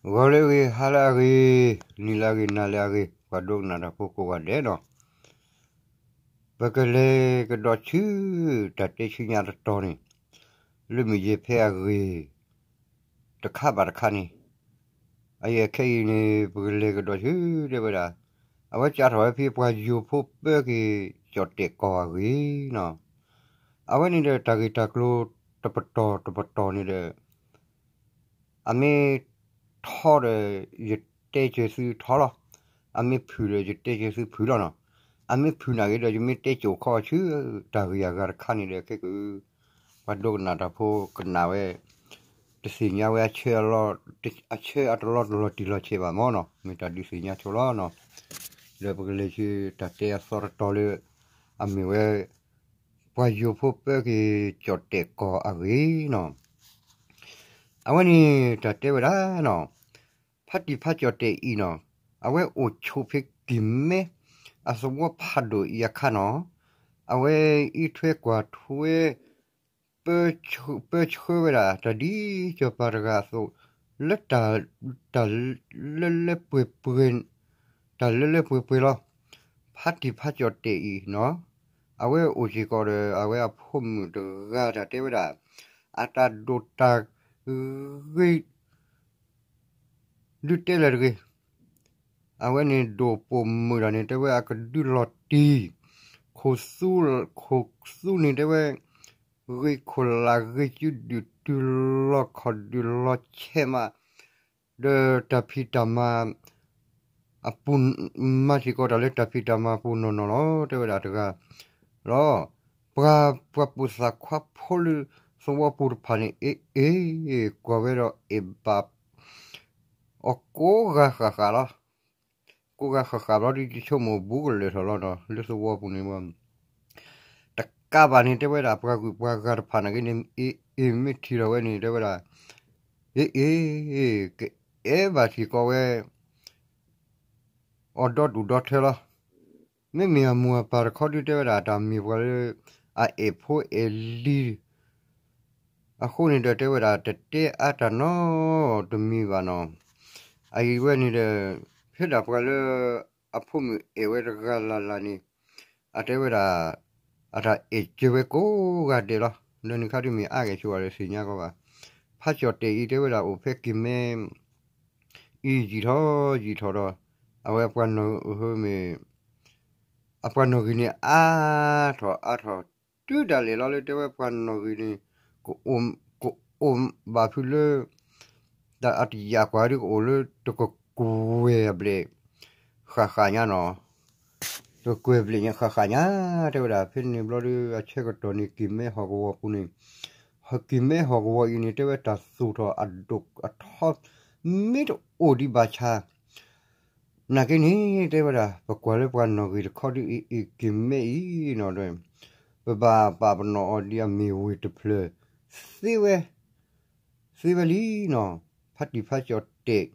ဂီၤလၢအဂ့ၤ, ဟါလၢအဂ့ၤ, နံၤလၢအဂ့ၤ, နၤလၢအဂ့ၤ, ပှၤဒိကနၣ်တၢ်ဖိကိးဂၤဒဲးနီၤ, ပကလဲၤကဒီးဆူ တၢ်တဲဆူညါတတီၤန့ၣ်, လၢမုၢ်ယဲၢ်ဖဲအဂ့ၤ တခါဘၣ်တခါန့ၣ်, အယဲၢ်ခဲအံၤန့ၣ် ပကလဲၤကဒီးဆူ တဲဝဲဒၣ်, အဝဲကးထီၣ်ဝဲဖဲ ပှၤယိၤဖိပၢက့ၤ ကၠီၣ်တဲၣ်ကီၢ်အဂ့ၢ်နီၤ, အဝဲန့ၣ်ဒီး တၢ်ဂ့ၢ်တၢ်ကျိၤတပတီၢ်တပတီၢ်န့ၣ်ဒီး အမ့ၢ်ထီဒီး ယတဲစၢၤသုထီလီၤ, အမ့ၢ်ဖုၣ်ဒီး ယတဲစၢၤသုဖုၣ်လီၤနီၤ, အမ့ၢ်ဖုၣ်နာ်က့ဒီး ယမ့ၢ်တဲကိးခီဆူ တၢ်ဂ့ၢ်အဂၤတခါန့ၣ်ဒီး ခဲက ပှၤဒိကနၣ်တၢ်ဖိကနၣ်ဝဲ တသ့ၣ်ညါဝဲ အဆၢအတလီၢ်တလီၢ်တံၢ်လီၤဆဲးဘၣ်မ့ၢ်နီၤ, မ့ၢ်တၢ်ဒုးသ့ၣ်ညါဆိလီၤနီၤ, ဒီးပကလဲၤဆူတၢ်တဲအသီတတီၤလၢ အမ့ၢ်ဝဲ ပှၤယိၤဖိပၢက့ၤ ကၠီၣ်တဲၣ်ကီၢ်အဂ့ၢ်နီၤ, အဝဲန့ၣ်တၢ်တဲဝဲဒၣ်နီၤ, ဖါတံၢ်ဖါကၠီၣ်တဲၣ်အံၤနီၤ, အဝဲအိၣ်ဆိးဖဲကံၢ်မဲ အသဝီဖးဒိၣ်အံၤအခါနီၤ, အဝဲအံးထွဲကွၢ်ထွဲ ပၢဆှၢဝဲဒၣ် တၢ်ဒ်စီၤပၤတဂၤအသိး လၢတၢ် တၢ်လၢလၢပှဲၤပှဲၤ တၢ်လၢလၢပှဲၤပှဲၤလီၤ. ဖါတံၢ်ဖါကၠီၣ်တဲၣ်အံၤနီၤ, အဝဲအိၣ်စ့ၢ်ကီးဒီး အဝဲအဖိမုၣ်တဂၤ တၢ်တဲဝဲဒၣ် အတၢ်ဒိၣ်တၢ်ဂ့ၤ ဒုးတဲလၢၤတဂ့ၤ, အဝဲန့ၣ်ဒိၣ်ပိာ်မုၣ်တၢ်န့ၣ် တဲဝဲအကဒုလီၤတံၢ်, ခိၣ်သူ ခိၣ်သူန့ၣ်တဲဝဲ ဂ့ၤခိၣ်လၢဂ့ၤစုဒုၣ်တုၤလီၤခီၣ်ဒုၣ်လီၤဆဲးမး, ဒီးတၢ်ဖံးတၢ်မၤ အပူၤ မၤစ့ၢ်ကီးတၢ်လၢတၢ်ဖံးတၢ်မၤပူၤနီၢ်နီၢ်လီၤ တဲဝဲဒၣ်တဂၤလီၤ. ပှၤ ပှၤပိာ်သၣ်ခွါဖိလၢသဝီပူၤတဖၣ်န့ၣ် အ့ အ့ ကွၢ်ဝဲဒီးအဲၣ်ဘၣ် အီၤကိးဂၤဃၣ်ဃၣ်လီၤ. ကိးဂၤဃၣ်ဃၣ်ဘျီဒ်ယဆိကမိၣ်ဘူးကလၢာ်ထီၣ်လီၤနီၤ လၢသဝီပူၤန့ၣ် တကးဘၣ်န့ၣ် တဲဝဲဒၣ် ပှၤဂုၤပှၤဂၤတဖၣ်နာ်က့န့ၣ် အ့ အ့ မ့ၢ်ထံၣ်ထီၣ်ဝဲန့ၣ် တဲဝဲဒၣ် အ့ အ့ ကအဲၣ်ဘၣ်စ့ၢ်ကီးဝဲ အီၤဒီဒူၣ်ဒီထၢလီၤ. မ့မ့ၢ်အမိၢ်အပၢ်တခီဒုးတဲဝဲဒၣ် တၢ်မ့ၢ်ပှၤလၢ အအဲၣ်ဖိအဲၣ်လံၤ အဃိန့ၣ်ဒီးတဲဝဲဒၣ် တတဲအါတၢ်နီတမံၤဘၣ်နီၤ. အအံၤဝဲန့ၣ်ဒီး ဖဲဒၣ်ပှၤလၢ အဖိမုၣ်အဲၣ်ဝဲတဂၤလၢ်လၢ်န့ၣ် အတဲဝဲဒၣ် အတၢ်အဲၣ်စၢၤဝဲကိးဂၤဒဲးလီၤ. ဒီးန့ၣ်ခါဒုးမ့ၢ်အါဂဲၤဆိဘၣ်ဒီးသ့ၣ်ညါကီးဘၣ်. ဖါကၠီၣ်တဲၣ်အံၤတဲဝဲဒၣ်အိၣ်ဖဲက့ၤမဲ အံၤယံာ်ထီၣ်ယံာ်ထီၣ်ဒီး အဝဲပှၤနီၢ်မ့ၢ် အပှၤနီၢ်ဂံၢ်န့ၣ်အါထီၣ်အါထီၣ် တုၤဒၣ်လဲာ်လီၤလၢတဲဝဲပှၤနီၢ်ဂံၢ်န့ၣ် ကအိၣ်ဘၣ်ဖုးလၢ တၢ်အတယာ်ကွၢ်ဒုးကအိၣ်လၢတကကွဲၢ်အဘျဲၣ် ဃၣ်ဃၣ်ညါနီၤ. တကကွဲၢ်ဘျဲၣ်ညါဃၣ်ဃၣ်ညါ တဲဝဲဒၣ် ဖဲန့ၣ်ဘျီဒုး အဆၢကတီၢ်န့ၣ် က့ၤမဲဟီၣ်ကဝီၤပူၤန့ၣ် က့ၤမဲဟီၣ်ကဝီၤအံၤန့ၣ် တဲဝဲတၢ်သူၣ်ထီၣ်အဒိၣ်အထီ မ့ၢ်တအိၣ်ဒံးဘၣ်ဆၣ် နာ်က့န့ၣ် တဲဝဲဒၣ် ပကွၢ်လၢပှၤနီၢ်ဂံၢ်တခီဒုးအံၤ အံၤက့ၤမဲအံၤနီၤ ပဘၣ်ပာ်ပနီၣ်အီၤဒ်အမ့ၢ်ဝ့ၢ်တဖျၢၣ် သ့ဝဲ သ့ဝဲလံနီၤ. ဖါတံၢ်ဖါကၠီၣ်တဲၣ်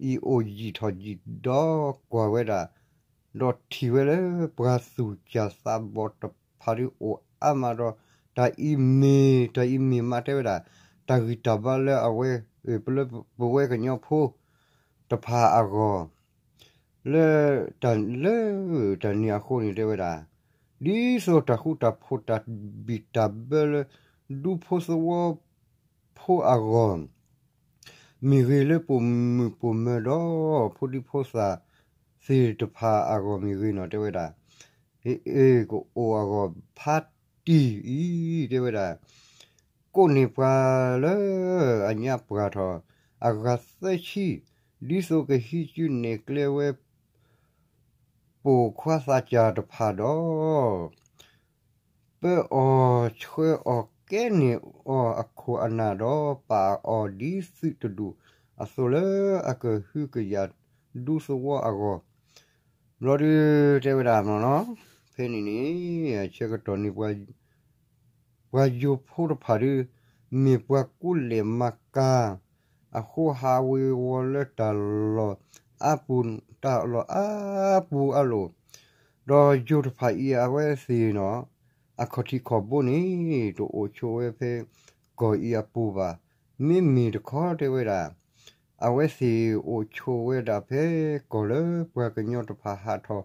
အံၤအိၣ်ယံာ်ထီၣ်ယံာ်ဒီးကွၢ်ဝဲဒၣ် ဒီးထံၣ်ဝဲလၢပှၤသူၣ်စၢ်သးဘီၣ်တဖၣ်ဒုးအိၣ်အါမးဒီး တၢ်အံၤမ့ၢ် တၢ်အံၤမ့ၢ်မးတဲဝဲဒၣ် တၢ်ဂံၢ်တၢ်ဘါလၢအဝဲ လၢပဝဲကညီဖိတဖၣ်အဂီၢ် လၢတၢ် လၢတၢ်န့ၣ်အဃိန့ၣ်တဲဝဲဒၣ် ဒ်သိးတၢ်ဃူတၢ်ဖိးတၢ်ဘံၣ်တၢ်ဘၢလၢ ဒူဖိသဝီဖိအဂီၢ် မ့ၢ်ဂ့ၤ လၢပိာ်မုၣ်ပိာ်မၢၤဒီး ဖိဒံဖိသၣ်သ့ၣ်တဖၣ်အဂီၢ်မ့ၢ်ဂ့ၤနီၤ တဲဝဲဒၣ် အ့ၣ် ကအိၣ်အဂီၢ် ဖါတံၢ်အံၤ တဲဝဲဒၣ် ကိးန့ၢ်ပှၤလၢအညါပှၢ်ထီၣ် အဂၤသၢဆံ ဒ်သိးကဟံးစုနဲၣ်ကျဲဝဲ ပိာ်ခွါသးစၢ်တဖၣ်ဒီး ပၢအီၤဆှၢအီၤကဲန့ၢ်အီၤအခိၣ်အနၢ်ဒီး ပာ်အီၤဒ်သုးတဒူၣ်အသိးလၢအကဟုကယာ်ဒူသဝီအဂီၢ် ဘျီဒုးတဲဝဲဒၣ်မ့ၢ်နီၤ ဖဲန့ၣ်န့ၣ် ဆၢကတီၢ်န့ၣ် ပှၤယိၤဖိတဖၣ်ဒုး မ့ၢ်ပှၤကူလဲၢ်မၤကၤ အဃိဟးဝ့ၤဝီၤလၢတၢ်လီၢ်အါပူၤ တၢ်လီၢ်အါပူၤအါလိၤ ဒီးယိၤတဖၣ်အံၤအဝဲသ့ၣ်နီၤ အခီၣ်ထံးခီၣ်ဘိန့ၣ် တအိၣ်ဆိးဝဲဖဲကီၢ်အံၤအပူၤဘၣ်. မ့မ့ၢ်တခီတဲဝဲဒၣ် အဝဲသ့ၣ်အိၣ်ဆိးဝဲဒၣ်ဖဲကီၢ်လၢပှၤကညီတဖၣ်ဟးထီၣ်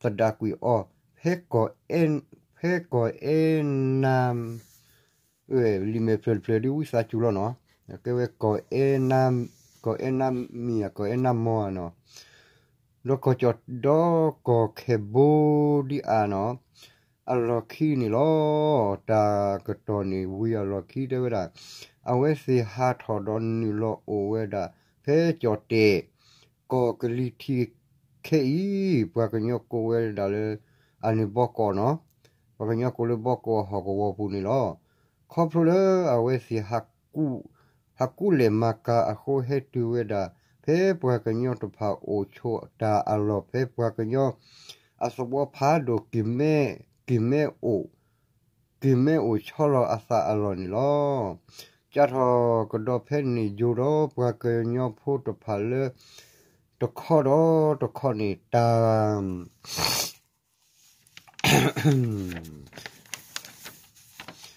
သဒၣ်ကွံာ်အီၤ, ဖဲကီၢ်အဲ, ဖဲကီၢ်အဲနါ လံာ်မဲာ်ဖျၢၣ်တဖျၢၣ်ဒ်ဝံသးစူၤလီၤနီၤ, ကဲဝဲ ကီၢ်အဲနါမံၤဧါ ကီၢ်အဲနါမီၤဧါနီၤ, ဒီးကီၢ်ကၠီၣ် ဒီးကီၢ်ခဲၣ်ဘိဒံအါနီၤ, အလီၢ်ခံန့ၣ်လီၤ. တၢ်ကတီၢ်န့ၣ်ဝံၤအလီၢ်ခံတဲဝဲဒၣ်, အဝဲသ့ၣ်ဟးထီၣ်ဒီးနုာ်လီၤအိၣ်ဝဲဒၣ် ဖဲကၠီၣ်တဲၣ် ကီၢ်ကလံၤထံးခဲအံၤ, ပှၤကညီကိးဝဲဒၣ်လၢ အန့ၣ်ဘီကီးနီၤ, ပှၤကညီကိးလၢဘီကီးဟီၣ်ကဝီၤပူၤန့ၣ်လီၤ. ခီဖျိလၢအဝဲသ့ၣ် ဟးကူၣ်လဲၢ်မၤကၤအဃိ ဟဲတုၤဝဲဒၣ် ဖဲပှၤကညီတဖၣ်အိၣ်ဆိးတၢ်အလီၢ် ဖဲပှၤကညီ အသဝီဖးဒိၣ် က့ၤမဲအိၣ် က့ၤမဲအိၣ်ဆီလီၤအသးအလီၢ်န့ၣ်လီၤ. ကၢ်ထီၣ်ကဒီးဖဲန့ၣ်ယိၤဒီးပှၤကညီဖိတဖၣ်လၢ တခီဒီးတခီန့ၣ် တၢ် တၢ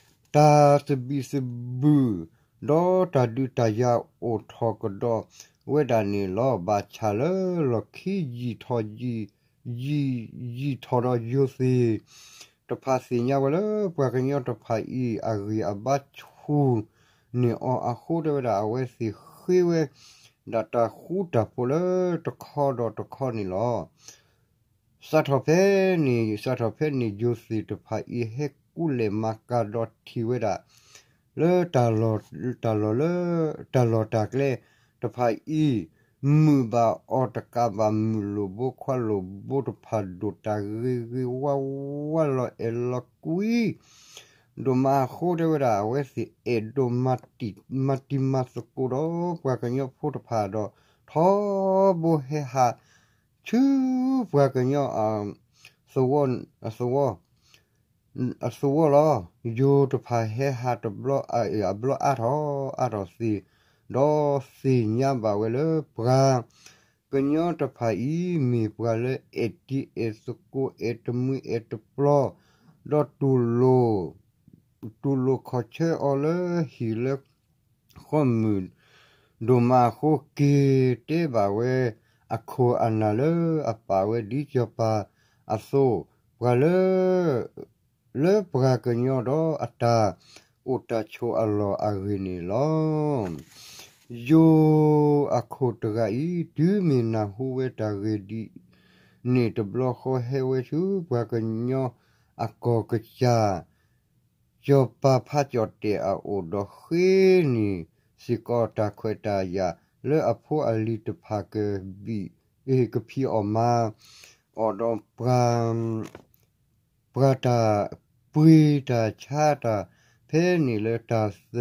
်သဘံၣ်သဘုၣ် ဒီးတၢ်ဒုးတၢ်ယၤအိၣ်ထီၣ်ကဒီးဝဲဒၣ်န့ၣ်လီၤ. ဘၣ်ဆၣ်လၢလီၢ်ခံယံာ်ထီၣ် ယံာ်ထီၣ်ဒီးယိၤသ့ၣ်တဖၣ်သ့ၣ်ညါဝဲလၢ ပှၤကညီတဖၣ်အံၤ အဂံၢ်အဘါဆူၣ်န့ၢ်အီၤအဃိ တဲဝဲဒၣ် အဝဲသ့ၣ်ဃ့ဝဲဒၣ်တၢ်ဃူတၢ်ဖိးလၢတခီဒီးတခီန့ၣ်လီၤ. စးထီၣ်ဖဲန့ၣ် စးထီၣ်ဖဲန့ၣ် ယိၤသ့ၣ်တဖၣ်အံၤ ဟဲကူၣ်လဲၢ်မၤကၤဒီးထံၣ်ဝဲဒၣ် လၢ တၢ်လီၢ်လၢ တၢ်လီၢ်တၢ်ကျဲတဖၣ်အံၤ မုာ်ဘၣ်အီၤတကးဘၣ် မုၢ်လိၣ်ဘိခွါလိၣ်ဘိတဖၣ်ဒိၣ်တၢ်ဂ့ၤဂ့ၤဝါဝါလီၤ အဲၣ်လီၤကွံ ဒိၣ်မးအဃိ တဲဝဲဒၣ် အဝဲသ့ၣ်အဲၣ်ဒိးမၤတံၤမၤသကိးဒီး ပှၤကညီဖိတဖၣ်ဒီး ထီဘိဟဲဟး ဆူပှၤကညီ သဝီ အသဝီလီၤ. ယိၤတဖၣ်ဟဲဟးတဘျီ အဘျီအါထီၣ်အါထီၣ်သ့ၣ် ဒီးသ့ၣ်ညါဘၣ်ဝဲလၢ ပှၤကညီတဖၣ်အံၤ မ့ၢ်ပှၤလၢအဲၣ်တံၤအဲၣ်သကိး အဲၣ်တမှံၤအဲၣ်တပျီ ဒီးတူၢ်လိာ် တူၢ်လိာ်ခီၣ်ဆၢအီၤလၢဟံၣ်လၢ ဃီမုၢ် ဒိၣ်မးအဃိ က့ၤတဲဘၣ်ဝဲ အခိၣ်အနၢ်လၢအပာ်ဝဲဒ်စီၤပၤအသိး ပှၤလၢ လၢပှၤကညီဒီးအတၢ်အိၣ်တၢ်ဆိးအလီၢ်အဂ့ၢ်န့ၣ်လီၤ. ယိၤအခိၣ်တဂၤအံၤ တုၤမ့ၢ်နၢ်ဟူဝဲတၢ်ဂ့ၢ်ဒ်န့ၣ်တဘျီဃီ ဟဲဝဲဆူပှၤကညီအကီၢ်ကစၢ် စီၤပၤဖးကၠီၣ်တဲၣ်အအိၣ် ဒီးဃ့န့ၢ်စ့ၢ်ကီးတၢ်ခွဲးတၢ်ယာ် လၢအဖိအလံၤတဖၣ်ကဘံၣ် ကဖံးအီၣ်မၤအီၣ်ဒီး ပှၤတၢ်ပှ့ၤတၢ်ဆါတၢ် ဖဲန့ၣ်လၢတၢ်သ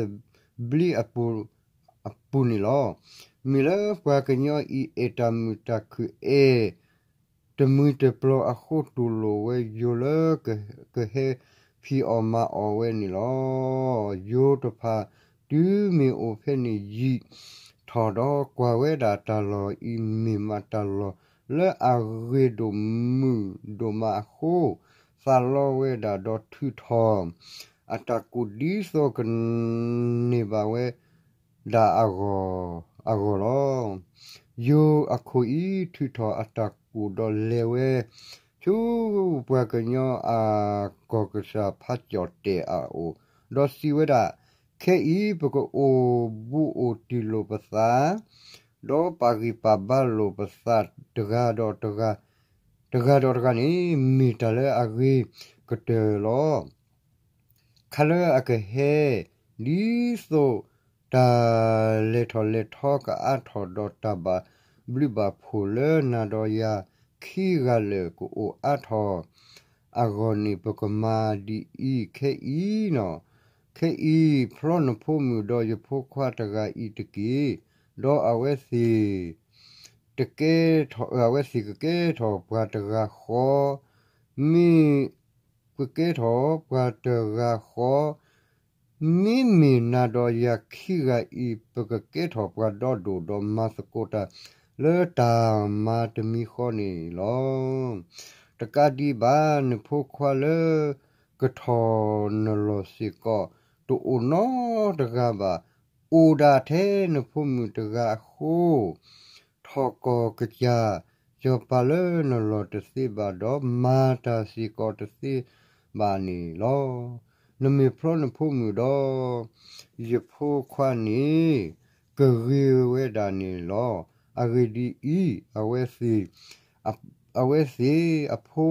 ဘျ့အပူၤန့ၣ်လီၤ. မ့ၢ်လၢပှၤကညီအံၤ အဲၣ်တၢ်မုာ်တၢ်ခုၣ် အဲၣ်တမှံၤတပျီၤအဃိ တူၢ်လိာ်ဝဲယိၤလၢ ကဟဲဖံးအီၣ်မၤအီၣ်ဝဲန့ၣ်လီၤ. ယိၤတဖၣ် တုၤမ့ၢ်အိၣ်ဖဲန့ၣ်ယံာ်ထီၣ်ဒီး ကွၢ်ဝဲဒၣ်တၢ်လီၢ်အံၤ မ့ၢ်မးတၢ်လီၢ်လၢအဂ့ၤဒိၣ်မုၢ်ဒိၣ်မးအဃိ သးလီဝဲဒၣ်ဒီးထုးထီၣ် အတၢ်ကူၣ်ဒ်သိးကန့ၢ်ဘၣ်ဝဲဒၣ်အဂီၢ်လီၤ. ယိၤအခိၣ်အံၤ ထုးထီၣ်အတၢ်ကူၣ်ဒီးလဲၤဝဲ ဆူပှၤကညီအကီၢ်ကစၢ်ဖးကၠီၣ်တဲၣ်အအိၣ် ဒီးစံးဝဲဒၣ်, ခဲအံၤပကအိၣ်ဘူးအိၣ်တံၢ်လိာ်ပသး ဒီးပာ်ဂံၢ်ပာ်ဘါလိာ်ပသးတဂၤဒီးတဂၤ တဂၤဒီးတဂၤန့ၣ် မ့ၢ်တၢ်လၢအဂ့ၤကတၢၢ်လီၤ. ခါလၢအကဟဲ ဒ်သိးတၢ်လဲၤထီၣ်လဲၤထီကအါထီၣ်ဒီး တၢ်ဘၣ်ဘျုးဘၣ်ဖှိၣ်လၢနၤဒီးယၤခံဂၤလၢာ်ကအိၣ်အါထီၣ်အဂီၢ်န့ၣ် ပကမၤဒ်အံၤ, ခဲအံၤ ဖျီနဖိမုၣ်ဒီးယဖိခွါတဂၤအံၤတက့ၢ်. ဒီးအဝဲသ့ၣ် တကဲထီၣ် အဝဲသ့ၣ်ကကဲထီၣ်ပှၤတဂၤဃီ, မ့ၢ် ကကဲထီၣ်ပှၤတဂၤဃီ, မ့မ့ၢ်နၤဒီးယၤခံဂၤအံၤ ပကကဲထီၣ်ပှၤဒီဒိၣ်ဒီးမၤသကိးတၢ်လၢတၢ်မၤတမံၤဃီန့ၣ်လီၤ. တကးဒံးဘၣ် နဖိခွါလၢကထီၣ်နလီၢ်စ့ၢ်ကီး တအိၣ်နီတဂၤဘၣ်. အိၣ်ဒၣ်ထဲနဖိမုၣ်တဂၤအဃိ, ထီၣ်ကီၢ်ကစၢ်စီၤပၤလၢနလီၢ်တသ့ဘၣ်ဒီး မၤတၢ်စ့ၢ်ကီးတသ့ဘၣ်န့ၣ်လီၤ. နမ့ၢ်ဖျီနဖိမုၣ်ဒီး ယဖိခွါန့ၣ် ကဂ့ၤဝဲဒၣ်န့ၣ်လီၤ. အဂ့ၢ်ဒ်အံၤ, အဝဲသ့ၣ် အဖိ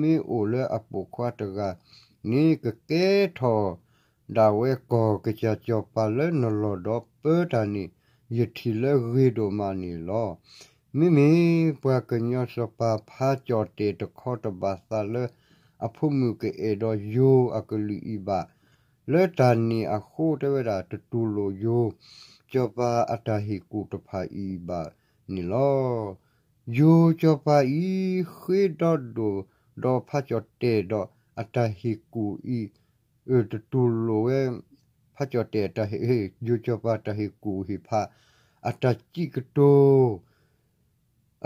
မ့ၢ်အိၣ်လၢအပိာ်ခွါတဂၤန့ၣ် ကကဲထီၣ်ဒၣ်ဝဲကီၢ်ကစၢ်စီၤပၤလၢနလီၢ်ဒီးပၢတၢ်န့ၣ် ယထံၣ်လၢဂ့ၤဒိၣ်မးန့ၣ်လီၤ. မ့မ့ၢ်ပှၤကညီစီၤပၤဖးကၠီၣ်တဲာ်တခီတဘၣ်သးလၢ အဖိမုၣ်ကအဲၣ်ဒိးယိၤအကလုၢ်အံၤဘၣ်. လၢတၢ်န့ၣ်အဃိတဲဝဲဒၣ် တတူၢ်လိာ်ယိၤစီၤပၤအတၢ်ဟ့ၣ်ကူၣ်တဖၣ်အံၤဘၣ်န့ၣ်လီၤ. ယိၤစီၤပၤအံၤ ဃ့ဒီဒိၣ်ဒီးဖးကၠီၣ်တဲာ်ဒီးအတၢ်ဟ့ၣ်ကူၣ်အံၤ တတူၢ်လိာ်ဝဲ ဖးကၠီၣ်တဲာ် ယိၤစီၤပၤတၢ်ဟ့ၣ်ကူၣ်ဟ့ၣ်ဖး အတၢ်စံးကတိၤ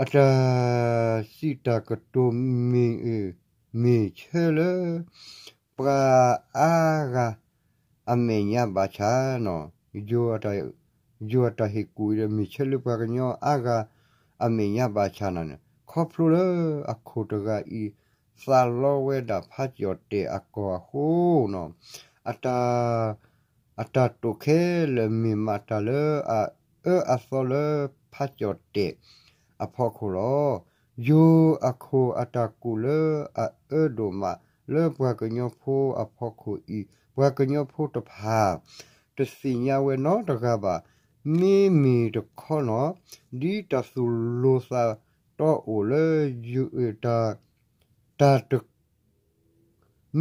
အတၢ်စံးတၢ်ကတိၤ မ့ၢ်ဆၢလၢ ပှၤအါဂၤအမဲာ်ညါဘၣ်ဆၣ်န့ၣ်, ယိၤအတၢ်ဟ့ၣ်ကူၣ်အံၤဒီး မ့ၢ်ဆၢလၢပှၤကညီအါဂၤ အမဲာ်ညါဘၣ်ဆၣ်န့ၣ်, ခီဖျိလၢအခိၣ်တဂၤအံၤ သးလီဝဲဒၣ်ဖးကၠီၣ်တဲာ်အကီၢ်အဃိန့ၣ်, အတၢ်တိာ်ခဲလၢာ်မ့ၢ်မးတၢ်လၢအအၢအသီလၢဖးကၠီၣ်တဲာ်အဖီခိၣ်လီၤ. ယိၤအခိၣ်အတၢ်ကူၣ်လၢအအၢဒိၣ်မးလၢပှၤကညီဖိအဖီခိၣ်အံၤ ပှၤကညီဖိတဖၣ် တသ့ၣ်ညါဝဲနီတဂၤဘၣ်. မ့မ့ၢ်တခီန့ၣ်, ဒ်တၢ်သူၣ်လိၤသးတီအိၣ်လၢ တၢ်တ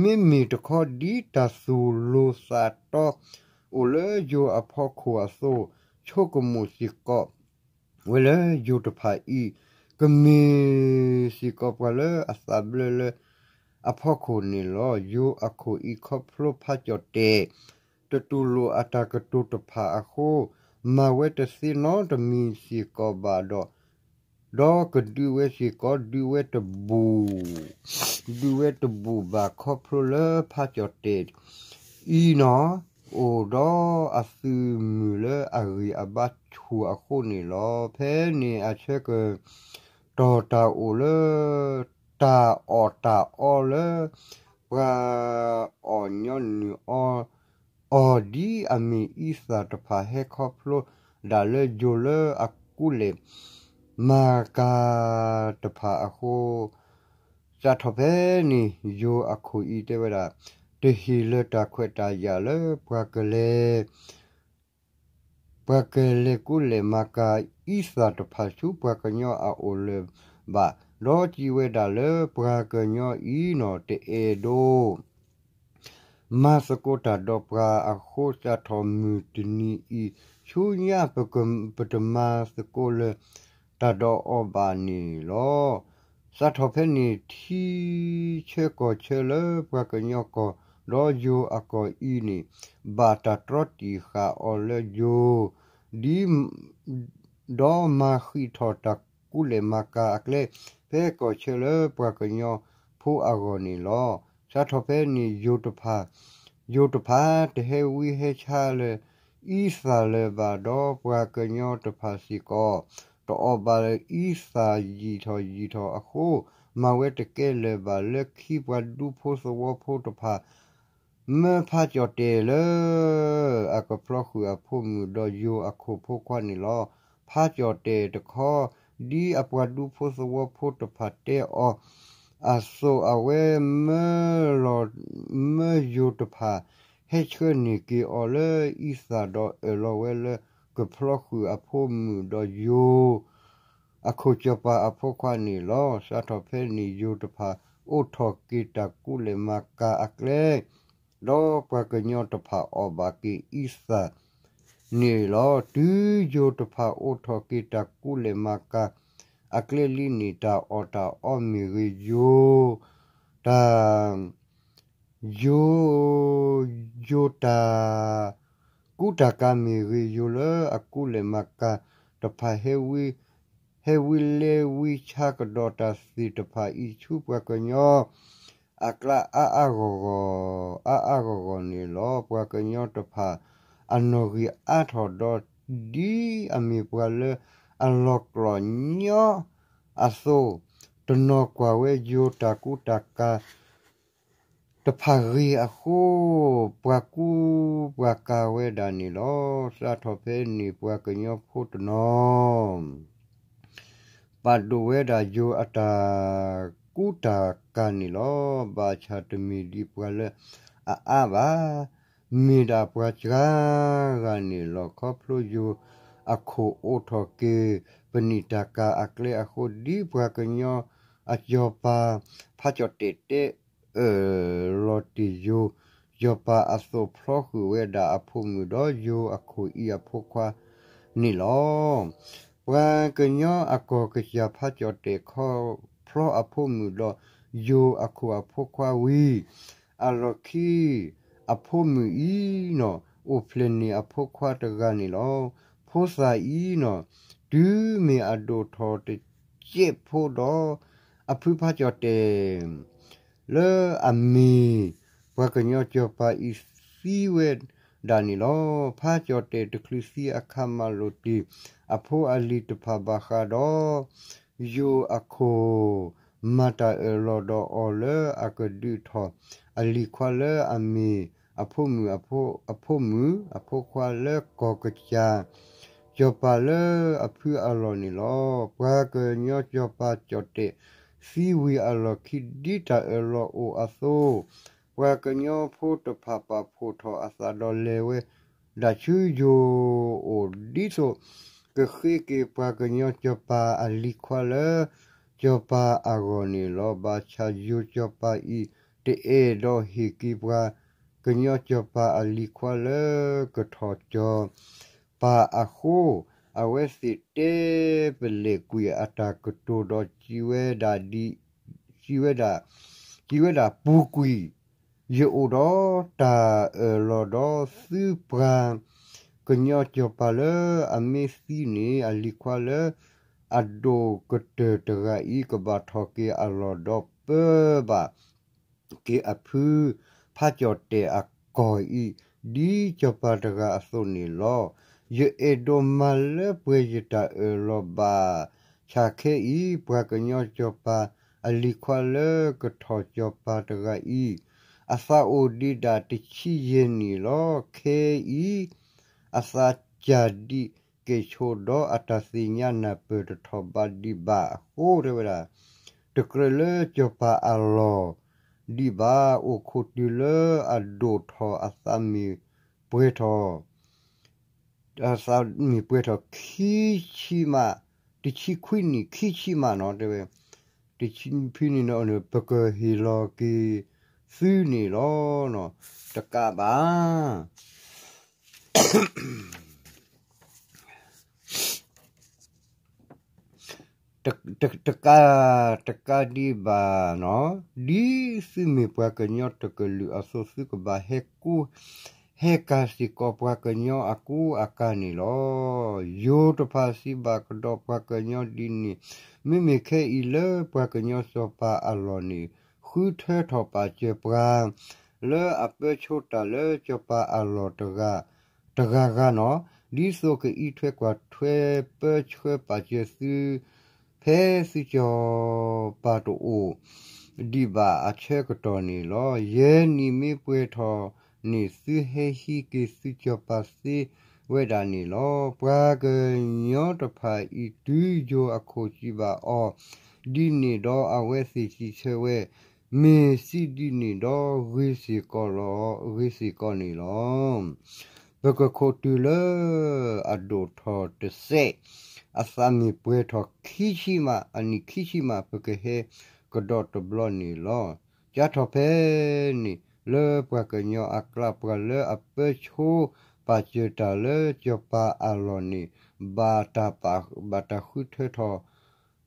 မ့မ့ၢ်တခီ ဒ်တၢ်သူၣ်လိၤသးတီအိၣ်လၢယိၤအဖီခိၣ်အသိး, ဆိကမိၣ်စ့ၢ်ကီးဝဲလၢယိၤတဖၣ်အံၤ ကမ့ၢ်စ့ၢ်ကီးပှၤလၢအသးဘျၢလၢအဖီခိၣ်န့ၣ်လီၤ. ယိၤအခိၣ်အံၤ ခီဖျိဖးကၠီၣ်တဲာ် တတူၢ်လိာ်အတၢ်ကတိၤတဖၣ်အဃိ, မၤဝဲတသ့နီတမံၤစ့ၢ်ကီးဘၣ်ဒီး ဒီးကဒုးဝဲစ့ၢ်ကီး ဒုးဝဲတဘူၣ်, ဒုးဝဲတဘူၣ်ဘၣ် ခီဖျိလၢဖးကၠီၣ်တဲာ်အံၤန့ၣ် အိၣ်ဒီးအသုးမုၢ်လၢအဂံၢ်အဘါဆူၣ်အဃိန့ၣ်လီၤ. ဖဲန့ၣ်အဆၢကတီၢ် တၢ်အိၣ်လၢ တၢ်အီၣ်တၢ်အီလၢ ပှၤအီၣ်ညီနုၢ်အီ အီၣ်ဒ်အမ့ၢ်အံသၣ်တဖၣ် ဟဲခီဖျိဒၣ်လၢယိၤလၢအကူလဲၢ်မၤကၤတဖၣ်အဃိ, စးထီၣ်ဖဲန့ၣ် ယိၤအခိၣ်အံၤတဲဝဲဒၣ်, တဟ့ၣ်လၢၤတၢ်ခွဲးတၢ်ယာ်လၢပှၤကလဲၤ ပှၤကလဲၤကူလဲၢ်မၤကၤအံသၣ်တဖၣ်ဆူပှၤကညီအအိၣ်လၢၤဘၣ်, ဒီးစံးဝဲဒၣ်လၢပှၤကညီအံၤန့ၣ် တအဲၣ်ဒိး မၤသကိးတၢ်ဒီးပှၤအဃိ စးထီၣ်မုၢ်တနံၤအံၤဆူညါ ပတမၤသကိးလၢၤတၢ်ဒီးအီၤဘၣ်န့ၣ်လီၤ. စးထီၣ်ဖဲန့ၣ် ထံဆၢကီၢ်ဆၢလၢပှၤကညီကီၢ် ဒီးယိၤအကီၢ်အံၤန့ၣ် ဘၣ်တၢ်တြီတံာ်ဃာ်အီၤလၢယိၤ ဒီးမၤဃံးထီၣ်တၢ်ကူလဲၢ်မၤကၤအကျဲ ဖဲကီၢ်ဆၢလၢပှၤကညီဖိအဂီၢ်န့ၣ်လီၤ. စးထီၣ်ဖဲန့ၣ် ယိၤတဖၣ် ယိၤတဖၣ်တဟဲဝံဟဲဆါလၢၤ အံသၣ်လၢၤဘၣ် ဒီးပှၤကညီတဖၣ်စ့ၢ်ကီး တအီၣ်ဘၣ်လၢၤအံသၣ်ယံာ်ထီၣ်ယံာ်ထီၣ်အဃိ မၤဝဲတကဲလၢၤဘၣ် လၢခံပှၤဒူဖိသဝီဖိတဖၣ် မၢဖးကၠီၣ်တဲာ်လၢ အကဖျီဃုာ်အဖိမုၣ်ဒီးယိၤအခိၣ်ဖိခွါန့ၣ်လီၤ. ဖးကၠီၣ်တဲာ်တခီ ဒ်အပှၤဒူဖိသဝီဖိတဖၣ်တဲအီၤအသိး အဝဲမၢလီၤ မၢယိၤတဖၣ် ဟဲဆှၢန့ၢ်က့ၤအီၤလၢအံသၣ်ဒီးအၢၣ်လီၤဝဲလၢကဖျီဃုာ်အဖိမုၣ်ဒီးယိၤ အခိၣ်စီၤပၤအဖိခွါန့ၣ်လီၤ. စးထီၣ်ဖဲန့ၣ် ယိၤတဖၣ်အိးထီၣ်က့ၤတၢ်ကူလဲၢ်မၤကၤအကျဲ ဒီးပှၤကညီတဖၣ်အီၣ်ဘၣ်က့ၤအံသၣ်န့ၣ်လီၤ. တုၤယိၤတဖၣ်အိးထီၣ်က့ၤတၢ်ကူလဲၢ်မၤကၤအကျဲလံန့ၣ် တၢ်အီၣ်တၢ်အီမ့ၢ်ဂ့ၤ ယိၤ တၢ် ယိၤ ယိၤတၢ်ကူတၢ်ကၤမ့ၢ်ဂ့ၤ ယိၤလၢအကူလဲၢ်မၤကၤတဖၣ် ဟဲဝံလဲဝံဆါကဒီးတၢ်သ့ၣ်တဖၣ်အံၤ ဆူပှၤကညီအကျါ အါအါဂီၢ်ဂီၢ် အါအါဂီၢ်ဂီၢ်န့ၣ်လီၤ. ပှၤကညီတဖၣ် အနီၣ်ဂံၢ်အါထီၣ်ဒီး ဒ်အမ့ၢ်ပှၤလၢအလီၤကျိၣ်ညီအသိး, တနီၤကွၢ်ဝဲယိၤတၢ်ကူတၢ်ကၤတဖၣ်ဂ့ၤအဃိ, ပှၤကူပှၤကၤဝဲဒၣ်န့ၣ်လီၤ. စးထီၣ်ဖဲန့ၣ် ပှၤကညီဖိတနီၤ ပာ်ဒိၣ်ဝဲဒၣ်ယိၤအတၢ်ကူတၢ်ကၤန့ၣ်လီၤ. ဘၣ်ဆၣ်တမ့ၢ်ဒံးပှၤလၢအအါဘၣ်, မ့ၢ်ဒၣ်ပှၤစှၤဂၤန့ၣ်လီၤ. ခီဖျိယိၤအခိၣ်အိးထီၣ်က့ၤ ပနံာ်တၢ်ကၤအကျဲအဃိ, ဒ်ပှၤကညီအစီၤပၤ ဖးကၠီၣ်တဲၣ်တဲအၢၣ်လီၤတ့ၢ်ယိၤစီၤပၤအသိး ဖျီဃုာ်ဝဲဒၣ်အဖိမုၣ်ဒီးယိၤအခိၣ်အံၤအဖိခွါန့ၣ်လီၤ. ပှၤကညီအကီၢ်ကစၢ်ဖးကၠီၣ်တဲၣ် ခီဖျီအဖိမုၣ်ဒီးယိၤအခိၣ်အဖိခွါဝံၤ အလီၢ်ခံ အဖိမုၣ်အံၤနီၣ် အိၣ်ဖျဲၣ်န့ၢ်အဖိခွါတဂၤန့ၣ်လီၤ. ဖိသၣ်အံၤနီၣ် တုၤမ့ၢ်အဒိၣ်ထီၣ်တစဲးဖိဒီး အဖုဖးကၠီၣ်တဲၣ် လၢအမ့ၢ်ပှၤကညီစီၤပၤအံၤသံဝဲဒၣ်န့ၣ်လီၤ. ဖးကၠီၣ်တဲၣ်တချုးသံအခါ မၤလိာ်တ့ၢ် အဖိအလံၤတဖၣ်ဘၣ်ဃးဒီး ယိၤအခိၣ် မၤတၢ်အၢၣ်လီၤဒီးအီၤလၢအကဒုးထီၣ်အလံၤခွါလၢအမ့ၢ်အဖိမုၣ်အဖိမုၣ် အဖိခွါလၢကီၢ်ကစၢ် စီၤပၤလၢအဖုအလီၢ်န့ၣ်လီၤ. ပှၤကညီစီၤပၤကၠီၣ်တဲၣ်သံဝံၤအလီၢ်ခံ ဒ်တၢ်အၢၣ်လီၤအိၣ်အသိး, ပှၤကညီဖိတဖၣ်ပာ်ဖှိၣ်ထီၣ်အသးဒီးလဲၤဝဲဒၣ်ဆူယိၤအိၣ် ဒ်သိးကဃ့က့ၤပှၤကညီစီၤပၤအလံၤခွါလၢ စီၤပၤအဂီၢ်န့ၣ်လီၤ. ဘၣ်ဆၣ်ယိၤစီၤပၤအံၤ တအဲၣ်ဒိးဟ့ၣ်က့ၤပှၤကညီစီၤပၤအလံၤခွါလၢ ကထီၣ်စီၤပၤအဃိ, အဝဲသ့ၣ်တဲပလဲၣ်ကွံာ်အတၢ်ကတိၤဒီး စံးဝဲဒၣ်ဒ် စံးဝဲဒၣ်, စံးဝဲဒၣ်ပူၤကွံာ်, ယအိၣ်ဒီးတၢ်အၢၣ်လီၤဒီးသုပှၤကညီစီၤပၤလၢအမ့ၢ်သံန့ၣ် အလံၤခွါလၢအဒိၣ်ကတၢၢ်တဂၤအံၤ ကဘၣ်ထီၣ်က့ၤအလီၢ်ဒီးပၢဘၣ် က့ၤအဖုဖးကၠီၣ်တဲၣ်အကီၢ်အံၤ ဒ်စီၤပၤတဂၤအသိးန့ၣ်လီၤ. ယအဲၣ်ဒိးမၤလၢပှဲၤယတၢ်အၢၣ်လီၤဘၣ်ဆၣ်ခဲအံၤ ပှၤကညီစီၤပၤအလံၤခွါလၢကထီၣ်စီၤပၤတဂၤအံၤ အသးအိၣ်ဒံးဒၣ်တဆံယဲၢ်နံၣ်လီၤ. ခဲအံၤ အသးစၢ်ဒံးကဲၣ်ဆိးဒီးအတၢ်သ့ၣ်ညါနၢ်ပၢၢ်တထီၣ်ဘးဒံးဘၣ်အဃိ တဲဝဲဒၣ် တကြၢးလၢစီၤပၤအလီၢ်ဒံးဘၣ်. အိၣ်ခိးတုၤလၢအဒိၣ်ထီၣ် အသးမ့ၢ်ပှဲၤထီၣ် အသးမ့ၢ်ပှဲၤထီၣ်ခံဆံမး, တဆံခွံနံၣ်ခံဆံမးနီၤ တဲဝဲ, တဆံဖဲန့ၣ် ပကဟ့ၣ်လီၤက့ၤသုန့ၣ်လီၤ. တကးဘၣ် တကး, တကးဒံးဘၣ်နီၤ, ဒ်သုမ့ၢ်ပှၤကညီတကလုာ်အသိး သုကဘၣ်ဟဲကူ ဟဲကၤစ့ၢ်ကီးပှၤကညီအကူအကၤန့ၣ်လီၤ. ယိၤတဖၣ်စံးဘၣ်ကဒီးပှၤကညီဒ်န့ၣ်, မ့မ့ၢ်ခဲအံၤလၢပှၤကညီစီၤပၤအလီၢ်န့ၣ် ဃုထၢထီၣ်ပာ်စၢၤပှၤ လၢအပၢဆှၢတၢ်လၢစီၤပၤအလီၢ်တဂၤဂၤနီၤ, ဒ်သိးကအံးထွဲကွၢ်ထွဲ ပၢဆှၢပာ်စၢၤသု ဖဲသုစီၤပၤတအိၣ်ဒံးဘၣ်အဆၢကတီၢ်န့ၣ်လီၤ. ယဲၢ်နံၣ်မ့ၢ်ပှဲၤထီၣ်န့ၣ် သုဟဲဟံးက့ၤသုစီၤပၤသ့ဝဲဒၣ်န့ၣ်လီၤ. ပှၤကညီတဖၣ်အံၤ တုၤယိၤအခိၣ်စံးဘၣ်အီၤဒ်န့ၣ်ဒီး အဝဲသ့ၣ်စံးဆၢဝဲ, မ့ၢ်စံးဒ်န့ၣ်ဒီး ဂ့ၤစ့ၢ်ကီးလီၤ, ဂ့ၤစ့ၢ်ကီးန့ၣ်လီၤ. ပကခိးတုၤလၢအဒိၣ်ထီၣ်တစဲး, အသးမ့ၢ်ပှဲၤထီၣ်ခံဆံမး, အနံၣ်ခံဆံမး ပကဟဲကဒီးတဘျီန့ၣ်လီၤ. ကၢ်ထီၣ်ဖဲန့ၣ် လၢပှၤကညီအကျါ ပှၤလၢအပၢဆှၢပာ်စၢၤတၢ်လၢစီၤပၤအလီၢ်န့ၣ် ဘၣ်တၢ်ဃုထၢထီၣ်,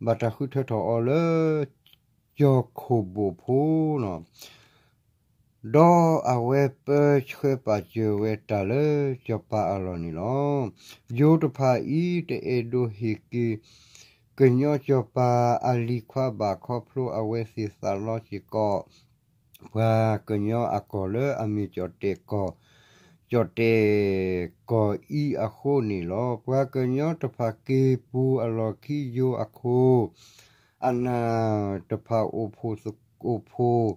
ဘၣ်တၢ်ဃုထၢထီၣ်အီၤလၢ ကၠီခိၣ်ဘိၣ်ဖိနီၤ, ဒီးအဝဲပၢဆှၢပာ်စၢၤဝဲတၢ်လၢစီၤပၤအလီၢ်န့ၣ်လီၤ. ယိၤတဖၣ်အံၤ တအဲၣ်ဒိးဟ့ၣ်က့ၤ ကညီစီၤပၤအလံၤခွါဘၣ် ခီဖျိအဝဲသ့ၣ်သးလီစ့ၢ်ကီး ပှၤကညီအကီၢ်လၢအမ့ၢ်ကၠီၣ်တဲၣ်ကီၢ်, ကၠီၣ်တဲၣ်ကီၢ်အံၤအဃိန့ၣ်လီၤ. ပှၤကညီတဖၣ်က့ၤပူၤအလီၢ်ခံ ယိၤအခိၣ်အနၢ်တဖၣ် အိၣ်ဖှိၣ်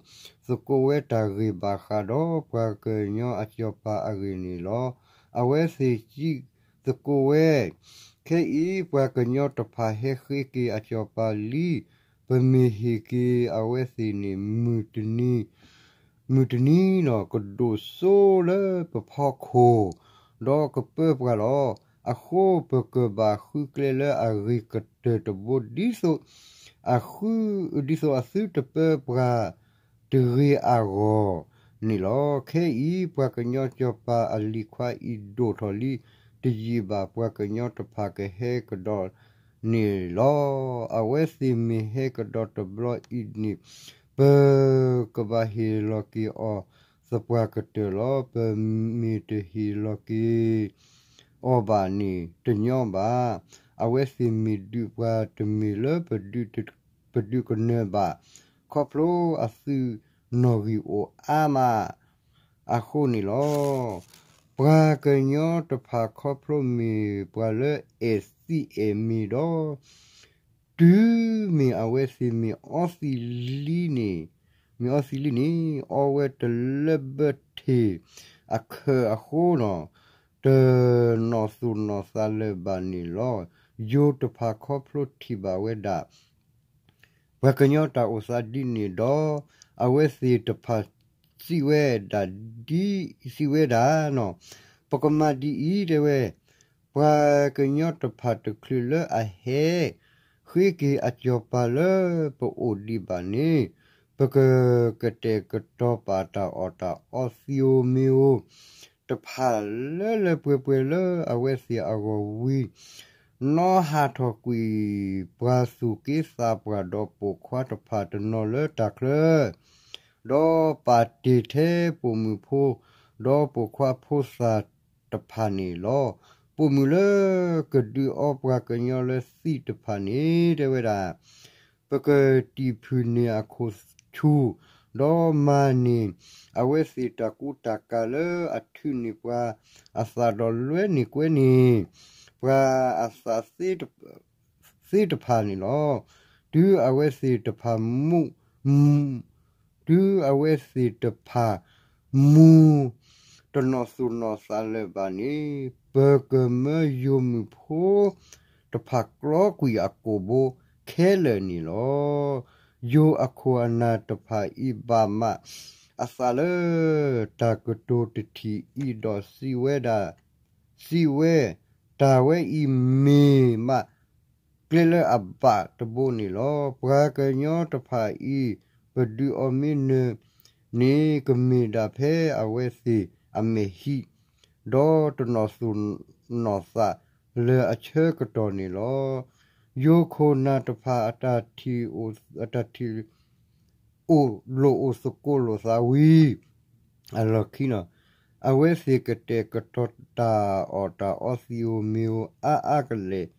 သကိးဝဲတၢ်ဂ့ၢ်ဘၣ်ဃးဒီး ပှၤကညီအစီၤပၤအဂ့ၢ်န့ၣ်လီၤ. အဝဲသ့ၣ်စံးသကိးဝဲ, ခဲအံၤ ပှၤကညီတဖၣ်ဟဲဃ့က့ၤအစီၤပၤလံ, ပမ့ၢ်ဟ့ၣ်က့ၤအဝဲသ့ၣ်န့ၣ် မုၢ်တနံၤ မုၢ်တနံၤန့ၣ် ကဒိၣ်စိလၢပဖီခိၣ်, ဒီးကပၢပှၤလီၤ. အဃိပကဘၣ်ဃုကျဲလၢအဂ့ၤကတၢၢ်တဘိ ဒ်သိးအဃု, ဒ်သိးအသုတပၢပှၤတဂ့ၤအဂီၢ်န့ၣ်လီၤ. ခဲအံၤ ပှၤကညီစီၤပၤအလံၤခွါအံၤဒိၣ်ထီၣ်လံ, တယံာ်ဘၣ် ပှၤကညီတဖၣ်ကဟဲကဒီးန့ၣ်လီၤ. အဝဲသ့ၣ်မ့ၢ်ဟဲကဒီးတဘျီအံၤန့ၣ် ပကဘၣ်ဟ့ၣ်လီၤက့ၤအီၤသပှၢ်ကတၢၢ်လီၤ. ပမ့ၢ်တဟ့ၣ်လီၤက့ၤအီၤဘၣ်န့ၣ် တညီဘၣ်. အဝဲသ့ၣ်မ့ၢ်ဒုးပှၤ တမ့ၢ်လၢပဒုးကနၢၤဘၣ်, ခီဖျိအသုးနီၣ်ဂံၢ်အိၣ်အါမး အဃိန့ၣ်လီၤ. ပှၤကညီတဖၣ် ခီဖျိမ့ၢ်ပှၤလၢအဲၣ်သံအဲၣ်မ့ၤဒီး တုၤမ့ၢ်အဝဲသ့ၣ်မ့ၢ်အီသံးလံန့ၣ်, မ့ၢ်အီသံးလံန့ၣ် အီဝဲတလၢဘၢထံၣ်အခၢးအဃိန့ၣ် တနီၣ်သူၣ်နီၣ်သးလၢၤဘၣ်န့ၣ်လီၤ. ယိၤတဖၣ်ခီဖျိထံၣ်ဘၣ်ဝဲဒၣ် ပှၤကညီတၢ်အိၣ်သးဒ်န့ၣ်ဒီး အဝဲသ့ၣ်တဖၣ်စံးဝဲဒၣ်ဒ်, စံးဝဲဒၣ်န့ၣ်, ပကမၤဒ်အံၤ တဲဝဲ, ပှၤကညီတဖၣ်တချုးလၢအဟဲ ဃ့က့ၤအစီၤပၤလၢပအိၣ်ဒံးဘၣ်န့ၣ်, ပကကတဲာ်ကတီၤပာ်တၢ်အီၣ်တၢ်အီ သံးဧိၤမ့ၤဧိၤတဖၣ်လၢလၢပှဲၤပှဲၤလၢအဝဲသ့ၣ်အဂီၢ်ဝံၤ, နီၢ်ဟးထီၣ်ကွံာ် ပှၤသူၣ်က့သးပှၢ်ဒီးပိာ်ခွါတဖၣ် တနီၤလၢတၢ်ချၢ, ဒီးပာ်တ့ၢ်ထဲပိာ်မုၣ်ဖိ ဒီးပိာ်ခွါဖိသၣ်တဖၣ်န့ၣ်လီၤ. ပိာ်မုၣ်လၢကဒုးအီပှၤကညီလၢသံးတဖၣ်န့ၣ် တဲဝဲဒၣ်, ပကတံာ်ဖုၣ်န့ၢ်အခိၣ်ဆူၣ်, ဒီးမၤန့ၢ်အဝဲသ့ၣ်တၢ်ကူတၢ်ကၤလၢ အထုးန့ၢ်ပှၤအသးဒီးလွဲန့ၢ်ကွဲန့ၢ် ပှၤအသးသ့တဖၣ်န့ၣ်လီၤ. တုၤအဝဲသ့ၣ်တဖၣ်မူ, တုၤအဝဲသ့ၣ်တဖၣ်မူ တနီၣ်သူၣ်နီၣ်သးလၢၤဘၣ်န့ၣ်, ပကမၢယိၤမုၣ်ဖိတဖၣ်ကျီကွံာ်အကိာ်ဘိခဲလၢာ်န့ၣ်လီၤ. ယိၤအခိၣ်အနၢ်တဖၣ်အံၤ ဘၣ်မးအသးလၢတၢ်ကတိၤတထံၣ်အံၤဒီးစံးဝဲဒၣ်, စံးဝဲ, တၢ်ဝဲအံၤမ့ၢ်မး ကျဲလၢအဘၣ်တဘိန့ၣ်လီၤ. ပှၤကညီတဖၣ်အံၤ ပဒုးအီၤမ့ၢ်နၢၤန့ၣ် ကမ့ၢ်ဒၣ်ဖဲအဝဲသ့ၣ်အမဲာ်ဟံး, ဒီးတနီၣ်သူၣ်နီၣ်သးလၢၤအဆၢကတီၢ်န့ၣ်လီၤ. ယိၤခိၣ်နၢ်တဖၣ်အတၢ်ထံၣ် အတၢ်ထံၣ် အိၣ်လိာ်အိၣ်သကိးလိာ်သးဝံၤအလီၢ်ခံန့ၣ်, အဝဲသ့ၣ်ကတဲာ်ကတီၤတၢ်အီၣ်တၢ်အီ သံးဧိၤမ့ၤဧိၤအါအါကလဲာ်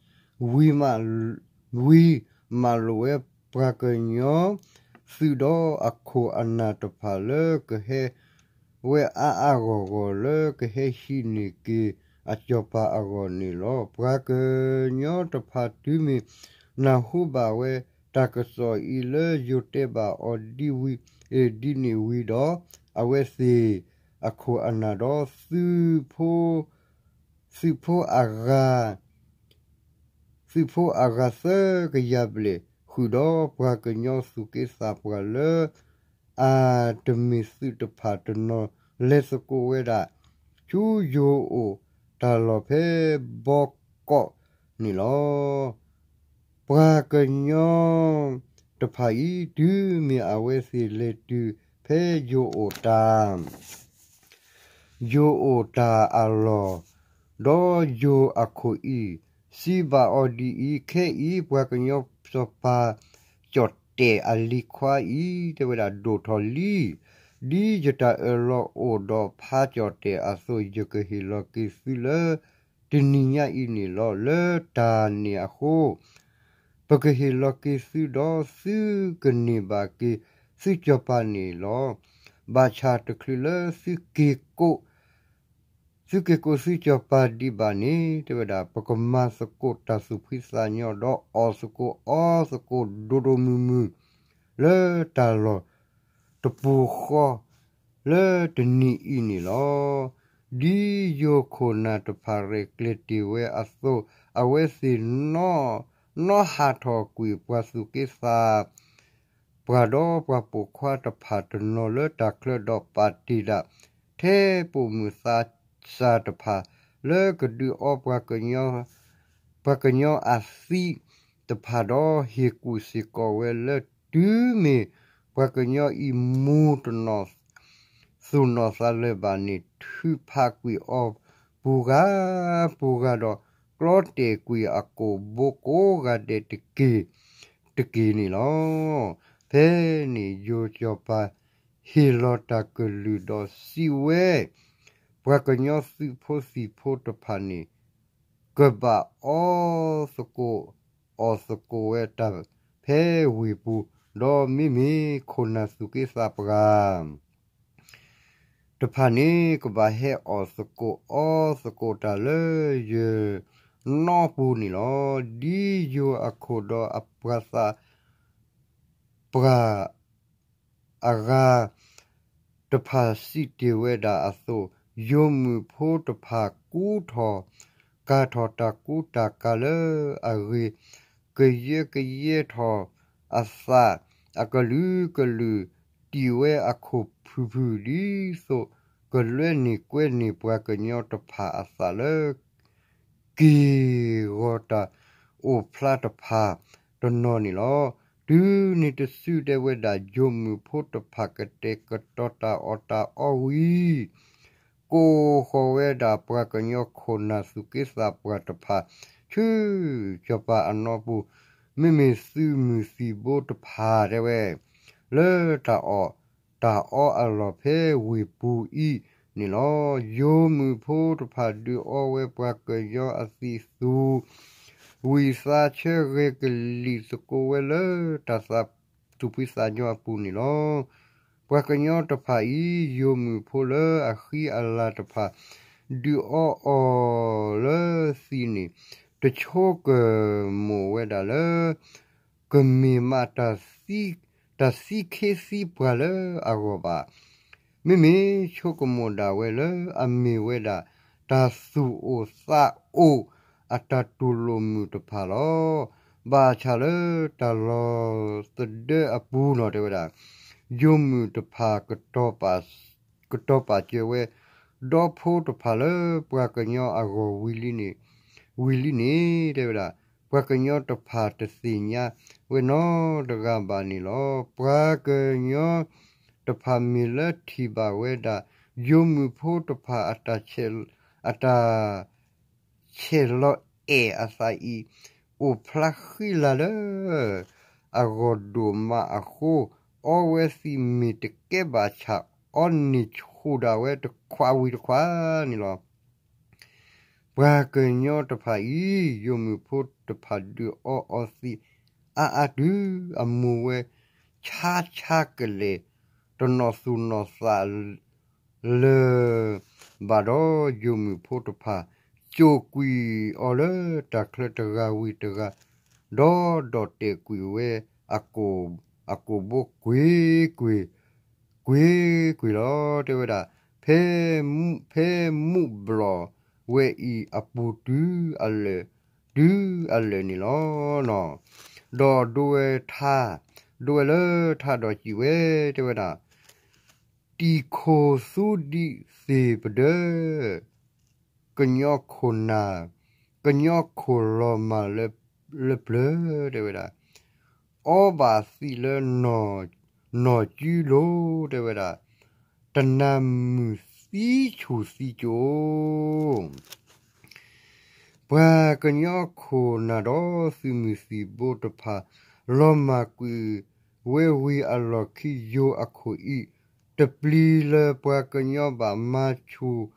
ဝံၤမး, ဝံၤမၤလိာ်ဝဲပှၤကညီသုးဒီးအခိၣ်အနၢ်တဖၣ်လၢကဟဲဝဲအါအါဂီၢ်ဂီၢ် လၢကဟဲဟံးန့ၢ်က့ၤအစီၤပၤအဂီၢ်န့ၣ်လီၤ. ပှၤကညီတဖၣ်တုၤမ့ၢ်နၢ်ဟူဘၣ်ဝဲတၢ်ကစီၣ်အံၤလၢယိၤတဲဘၣ်အီၤဒ်ဝံၤ, ဒ်န့ၣ်ဝံၤဒီး, အဝဲသ့ၣ်အခိၣ်အနၢ်ဒီး သုးဖိအဂၤ သုးဖိအဂၤသၢကယၤဘျဲၣ် ဃုာ်ဒီးပှၤကညီသူၣ်က့သးပှၢ်လၢ အတမ့ၢ်သုးတဖၣ်တနီၤ လဲၤသကိးဝဲဒၣ် ဆူယိၤအိၣ်တၢ်လီၢ်ဖဲဘီကီးန့ၣ်လီၤ. ပှၤကညီတဖၣ်အံၤ တုၤမ့ၢ်အဝဲသ့ၣ်လဲၤတုၤဖဲယိၤအိၣ်တၢ် ယိၤအိၣ်တၢ်အလီၢ်, ဒီးယိၤအခိၣ်အံၤ စံးဘၣ်အီၤဒ်အံၤ, ခဲအံၤ ပှၤကညီစီၤပၤ ကၠီၣ်တဲၣ်အလံၤခွါအံၤ တဲဝဲဒၣ်ဒိၣ်ထီၣ်လံ. ဒ်ယတၢ်အၢၣ်လီၤအိၣ်ဒီးဖါကၠီၣ်တဲၣ်အသိး ယကဟ့ၣ်လီၤက့ၤသုလၢတနံၤညါအံၤန့ၣ်လီၤ. လၢတၢ်န့ၣ်အဃိ ပကဟ့ၣ်လီၤက့ၤသုဒီး သုကန့ၢ်ဘၣ်က့ၤသုစီၤပၤန့ၣ်လီၤ. ဘၣ်ဆၣ်တချုးလၢသုက့ၤကိး သုက့ၤကိးသုစီၤပၤဒံးဘၣ်န့ၣ် တဲဝဲဒၣ် ပကမၤသကိးတၢ်သူၣ်ဖှံသးညီ ဒီးအီၣ်သကိးအီသကိးဒိၣ်ဒိၣ်မုၢ်မုၢ် လၢတၢ်လီၢ်တပူၤဃီ လၢတနံၤအံၤန့ၣ်လီၤ. ဒ်ယိၤခိၣ်နၢ်တဖၣ်ရဲၣ်ကျဲၤတ့ၢ်ဝဲအသိး အဝဲသ့ၣ်နီၣ်ဟးထီၣ်ကွံာ်ပှၤသူၣ်က့သး ပှၤဒီးပှၤပိာ်ခွါတဖၣ်တနီၤလၢတၢ်ချၢဒီးပာ်တ့ၢ်ဒၣ် ထဲပိာ်မုၣ်သးစၢ်တဖၣ် လၢကဒုးအီပှၤကညီအသံးတဖၣ်ဒီး ဟ့ၣ်ကူၣ်စ့ၢ်ကီးဝဲလၢတုၤမ့ၢ်ပှၤကညီအံၤမူၤတနီၣ် သူၣ်နီၣ်သးလၢၤဘၣ်န့ၣ် ထုးဖးကွံာ်အီၤပူၤဂၤပူၤဂၤဒီး ကျီတဲာ်ကွံာ်အကိာ်ဘိကိးဂၤဒဲးတက့ၢ် တက့ၢ်န့ၣ်လီၤ. ဖဲန့ၣ်ယိၤစီၤပၤဟ့ၣ်လီၤတၢ်ကလုၢ်ဒီးစံးဝဲ, ပှၤကညီသုးဖိသံၣ်ဖိတဖၣ်န့ၣ် ကဘၣ်အီသကိးအီၣ်သကိးဝဲတၢ်ဖဲဝ့ၢ်ပူၤ, ဒီးမ့မ့ၢ်ခိၣ်နၢ်သူၣ်က့သးပှၢ် တဖၣ်န့ၣ် ကဘၣ်ဟဲအီၣ်သကိးအီသကိးတၢ်လၢယနီၢ်ပူၤန့ၣ်လီၤ. ဒ်ယိၤအခိၣ်ဒီးအပှၤသးပှၢ်အဂၤတဖၣ်စံးတ့ၢ်ဝဲဒၣ်အသိး, ယိၤမုၣ်ဖိတဖၣ်ကူထီၣ်ကၤထီၣ်တၢ်ကူတၢ်ကၤလၢအဂ့ၤ, ကယၢကယဲထီၣ်အသးအကလုာ်ကလုာ်, တံၢ်ဝဲအခိၣ်ဖုၣ်ဖုၣ်ဒ်သိး ကလွဲန့ၢ်ကွဲန့ၢ်ပှၤကညီတဖၣ်အသးလၢ က့ၢ်ဂီၤတၢ်အိၣ်ဖျါတဖၣ်တနီၤန့ၣ်လီၤ. တုၤနုၤတစုတဲဝဲဒၣ် ယိၤမုၣ်ဖိတဖၣ်ကတဲာ်ကတီၤတၢ်အီၣ်တၢ်အီဝံၤ ကိးဃီၤဝဲဒၣ်ပှၤကညီခိၣ်နၢ်သူၣ်က့သးပှၢ်တဖၣ် ဆူစီၤပၤအနီၢ်ပူၤ, မ့မ့ၢ်သုးမုၢ်သံၣ်ဘိတဖၣ်တဲဝဲ လၢတၢ်အီၣ်တၢ်အီအလီၢ်ဖဲဝ့ၢ်ပူၤအံၤန့ၣ်လီၤ. ယိၤမုၣ်ဖိတဖၣ်ဒုးအီဝဲပှၤကညီအသံးသူ ဝံၣ်သးဆၢဂဲၤကလံၣ်သကိးဝဲလၢတၢ်သူၣ်ဖှံသးညီအပူၤန့ၣ်လီၤ. ပှၤကညီတဖၣ်အံၤ ယိၤမုၣ်ဖိလၢအဃံအလၤတဖၣ် ဒုးအီအီၤလၢသံးန့ၣ် တဆိကမိၣ်ဝဲဒၣ်လၢ ကမ့ၢ်မး တၢ်သံခ့သံပှၢ်လၢအဂီၢ်ဘၣ်. မ့မ့ၢ်ဆိကမိၣ်ဒၣ်ဝဲလၢအမ့ၢ်ဝဲဒၣ် တၢ်သူၣ်အိၣ်သးအိၣ်အတၢ်တူၢ်လိာ်မုာ်တဖၣ်လီၤ. ဘၣ်ဆၣ်လၢတၢ်လီၤသဒၢအပူၤနီၤတဲဝဲဒၣ် ယိၤမုၣ်တဖၣ် ကတီၤပာ်စၢၤဝဲ ဒီဖိတဖၣ်လၢပှၤကညီအဂီၢ်ဝံၤလံန့ၣ်, ဝံၤလံန့ၣ် တဲဝဲဒၣ် ပှၤကညီတဖၣ်တသ့ၣ်ညါဝဲနီတဂၤဘၣ်န့ၣ်လီၤ. ပှၤကညီတဖၣ်မ့ၢ်လၢထံၣ်ဘၣ်ဝဲဒၣ် ယိၤမုၣ်ဖိတဖၣ် အတၢ်ဆဲးလီၤအဲၣ်အသးအံၤ အိၣ်ဖျါဃံလၤလၢ အဂီၢ်ဒိၣ်မးအဃိ, အီဝဲသံးမ့ၢ်တကဲဘၣ်ဆၣ်အီန့ၢ်ဆူၣ်ဒၣ်ဝဲတခွးဝံၤတခွးန့ၣ်လီၤ. ပှၤကညီတဖၣ်အံၤ ယိၤမုၣ်ဖိတဖၣ်ဒုးအီအီၤသံးအါအါတုၤ အမိၢ်ဝဲဆါဆါကလဲာ် တနီၣ်သူၣ်နီၣ်သးလၢၤဘၣ်ဒီး ယိၤမုၣ်ဖိတဖၣ် စိာ်ကွံာ်အီၤလၢတၢ်ချၢတဂၤဝံၤတဂၤ, ဒီးဒီၣ်တဲာ်ကွံာ်ဝဲ အကိာ်ဘိကွ့ၢ်ကွ့ၢ်, ကွ့ၢ်ကွ့ၢ်လီၤ. တဲဝဲဒၣ် ဖဲမူးဘျီၣ်ဝဲအံၤအပူၤတုၤအလၢာ်, တုၤအလၢာ်န့ၣ်လီၤ. ဒီးဒိဝဲထါ, ဒိဝဲလၢထါဒီးစံးဝဲ တဲဝဲဒၣ် တံၤခိၣ်သူဒံးသ့ၣ်ပဒၢ ကညီခိၣ်နၢ်, ကညီခိၣ်လီၤမၢ်လၢပျၢၤ တဲဝဲဒၣ်, အီဘၣ်သံးလၢ နီၢ်ကၠုလိၤ တဲဝဲဒၣ်, တနၤမုၢ်သံဆူၣ်သံကၠိ, ပှၤကညီခိၣ်နၢ်ဒီးသုးမုၢ်သံၣ်ဘိတဖၣ် လီၤမၢ်ကွံာ်ဝဲဝံၤအလီၢ်ခံ ယိၤအခိၣ်အံၤ တပျံၤလၢၤပှၤကညီဘၣ်, မၤဆူၣ်